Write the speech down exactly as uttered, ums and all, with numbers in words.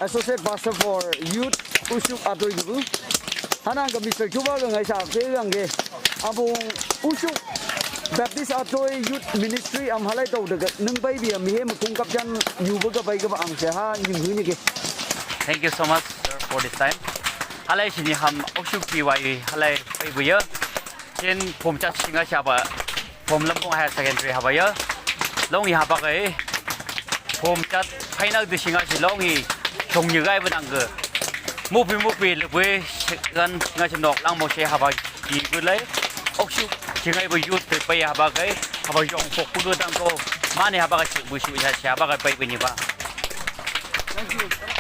Associate Pastor for Youth, Ushuk Atoi Gabu. Hanang ka Mister Chuba ka ngai sa ke yang ke. Abung Ushuk Baptist Atoi Youth Ministry am halai tau daga nung bai bi am he ma kung kap jan yu ba ka bai ka ba ang se ha nyung hu ni ke. Thank you so much, sir, for this time. Halai sini ham Ushuk P Y halai bai bu ya. Chin phom chat singa saba, phom Lampung Higher Secondary haba ya. Long hi haba kai. Phom chat final di singa si long hi chong ni gai ba nang ge. Mupi mupi le bui gan nga si nok lang mo se haba ki bu lai. Ushuk singa bu youth pe pai haba kai. Haba yong pok bu dang ko. Mane haba kai bu su ya haba kai pai bu ni ba. Thank you.